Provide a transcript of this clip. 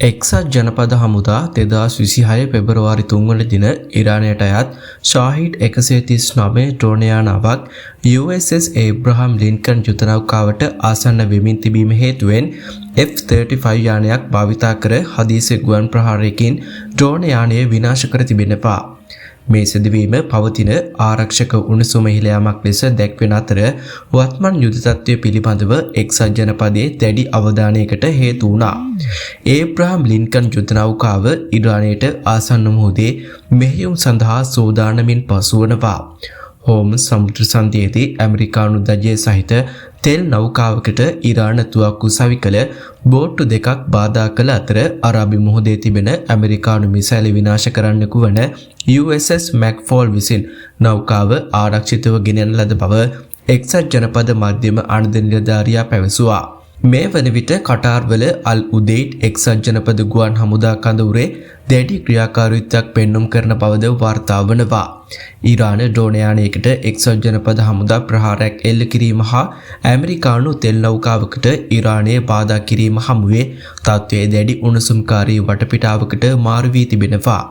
එක්සත් ජනපද හමුදා 2026 පෙබරවාරි 3 වන දින ඉරානයට අයත් ශාහිඩ් 139 ඩ්‍රෝන යානාවක් USS Abraham Lincoln යුද නෞකාවට ආසන්න වෙමින් තිබීම හේතුවෙන් F-35 යානයක් භාවිතා කර හදිසි ගුවන් ප්‍රහාරයකින් ඩ්‍රෝන යානය විනාශ කර තිබෙනවා. මේ සිදුවීම පවතින ආරක්ෂක උණුසුම ඉහළ යාමක් ලෙස දැක්වෙන අතර, වත්මන් යුද තත්ත්වය පිළිබඳව එක්සත් ජනපදයේ දැඩි අවධානයකට හේතු වුණා. ඒබ්‍රහම් ලින්කන් යුද නෞකාව ඉරානයට ආසන්න මුහුදේ මෙහෙයුම් සඳහා සූදානමින් පසුවනවා. හෝමස් සමුද්‍ර සන්ධියේදී ඇමරිකානු ධජය සහිත තෙල් නෞකාවකට ඉරාන තුවක්කු සවි කළ බෝට්ටු දෙකක් බාධා කළ අතර, අරාබි මුහුදේ තිබෙන ඇමරිකානු මිසයිල විනාශ කරන්නෙකු වන USS මැක්ෆෝල් විසින් නෞකාව ආරක්ෂිතව ගෙන යන ලද බව එක්සත් ජනපද මධ්‍යම අනද නිලධාරියා පැවසුවා. මේ වන විට කටාර්වල අල් උදෙයිඩ් එක්සත් ජනපද ගුවන් හමුදා කඳවුරේ දැඩි ක්‍රියාකාරීත්වයක් පෙන්නුම් කරන බවද වාර්තා වනවා. ඉරාන ඩ්‍රෝන යානයකට එක්සත් ජනපද හමුදා ප්‍රහාරයක් එල්ල කිරීම හා ඇමරිකානු තෙල් නෞකාවකට ඉරානය බාධා කිරීම හමුවේ තත්ත්වය දැඩි උණුසුම්කාරී වටපිටාවකට මාරු වී තිබෙනවා.